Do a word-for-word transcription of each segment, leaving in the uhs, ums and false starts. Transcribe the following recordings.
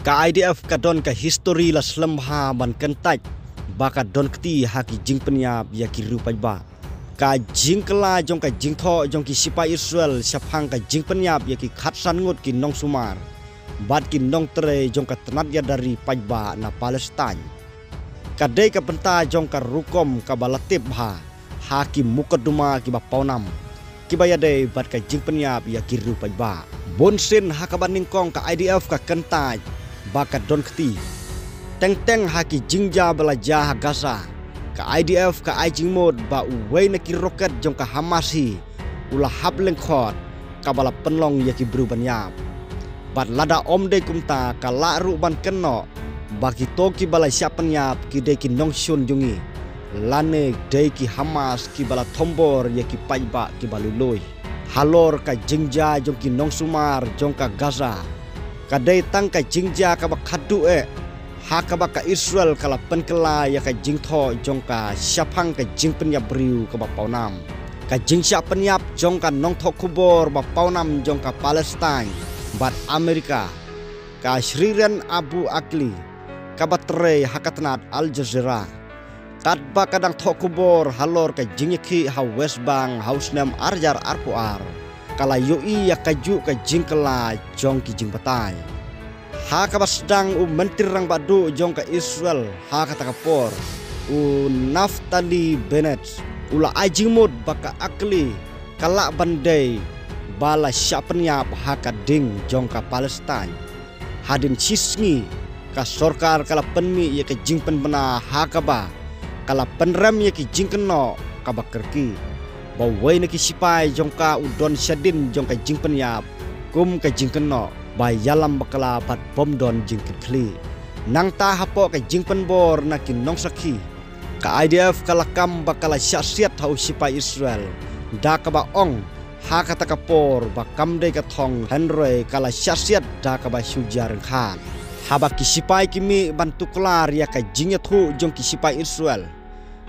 Ka I D F ka don ka histori la slem bha ban kyntait ba ka don kti ha ki jingpynïap ïa ki riew paidbah. Ka jingkylla jong ka jingthoh jong ki sipai Israel shaphang ka jingpynïap ïa ki khatsan ngut ki nongsumar bad ki nongtrei jong ka tnat ïada ri paidbah na Palestine ka dei ka bynta jong ka rukom kaba la tip bha ha ki mukotduma kiba pawnam kiba ïadei bad ka jingpynïap ïa ki riew paidbah. Bunsien ha kaba nyngkong ka I D F ka kyntait ba ka don kti. Teng teng ha ki jingjia ba la jia ha Gaza, ka I D F ka ai jingmut ba uwei na ki roket jong ka Hamas hi u la hap lyngkhot kaba la pynlong ïa ki briew ban ïap. Bad lada ym dei kumta ka lah ruh ban kynnoh ba kito kiba la shah pynïap ki dei ki nongshun jong ngi lane dei ki Hamas kiba la thombor ïa ki paidbah kiba lui lui. Halor ka jingjia jong ki nongsumar jong ka Gaza, ka dei tang ka jingjia kaba khadduh eh ha kaba ka Israel ka la pynkylla ïa ka jingthoh jong ka shaphang ka jingpynïap briew kaba pawnam. Ka jingshah pynïap jong ka nongthoh khubor ba pawnam jong ka Palestine bad Amerika, ka Shireen Abu Akleh, kaba trei ha ka tnat Al Jazeera, katba ka dang thoh khubor halor ka jingïakhih ha West Bank ha u snem ar hajar arphew ar, ka la ïohi ïa kajuh ka jingkylla jong ki jingbatai. Ha kaba sdang u Myntri Rangbah Duh jong ka Israel ha kata ka por, u Naftali Bennett, u la ai jingmut ba ka Akleh ka lah ban dei ba la shah pynïap ha ka ding jong ka Palestine. Hadien shisngi ka sorkar ka la pynmih ïa ka jingpynbna ha kaba ka la pynrem ïa ki jingkynnoh kaba kyrkieh ba uwei na ki sipai jong ka u don shadien jong ka jingpynïap kum ka jingkynnoh ba ïalam bakla bad bym don jingkitkhlieh. Nangta hapoh ka jingpynbor na ki nongsakhi, ka I D F ka la kam ba ka la shah siat ha u sipai Israel da kaba ong ha kata ka por ba kam dei ka thong, hynrei ka la shah siat da kaba shu jia ryngkhat. Haba ki sipai ki mih ban tuklar ïa ka jingïathuh jong ki sipai Israel,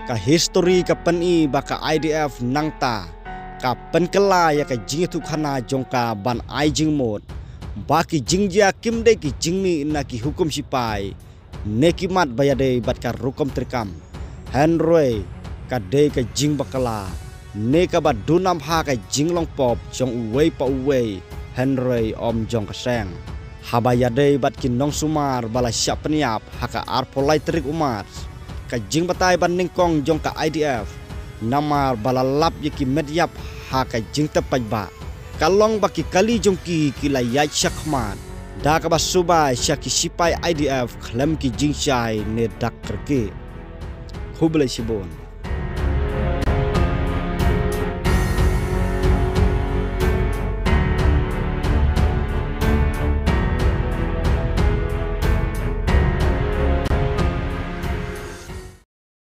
ka histori ka pyni ba ka I D F nangta ka pynkylla ïa ka jingïathuhkhana jong ka ban ai jingmut ba ki jingjia kim dei ki jingmih na ki hukum sipai ne ki mat ba ïadei bad ka rukom treikam, hynrei ka dei ka jingbakla ne kaba duna bha ka jinglong pop jong uwei pa uwei, hynrei ym jong ka seng. Haba ïadei bad ki nongsumar ba la shah pynïap ha ka arphew lai tarik u March, ka jingbatai ba nyngkong jong ka I D F namar ba la lap ïa ki met ïap ha ka jingtep paidbah, ka long ba ki kali jong ki ki la ïaid shakhmat da kaba suba sha ki sipai I D F khlem ki jingshai ne dak kyrkieh. Khublei shibun.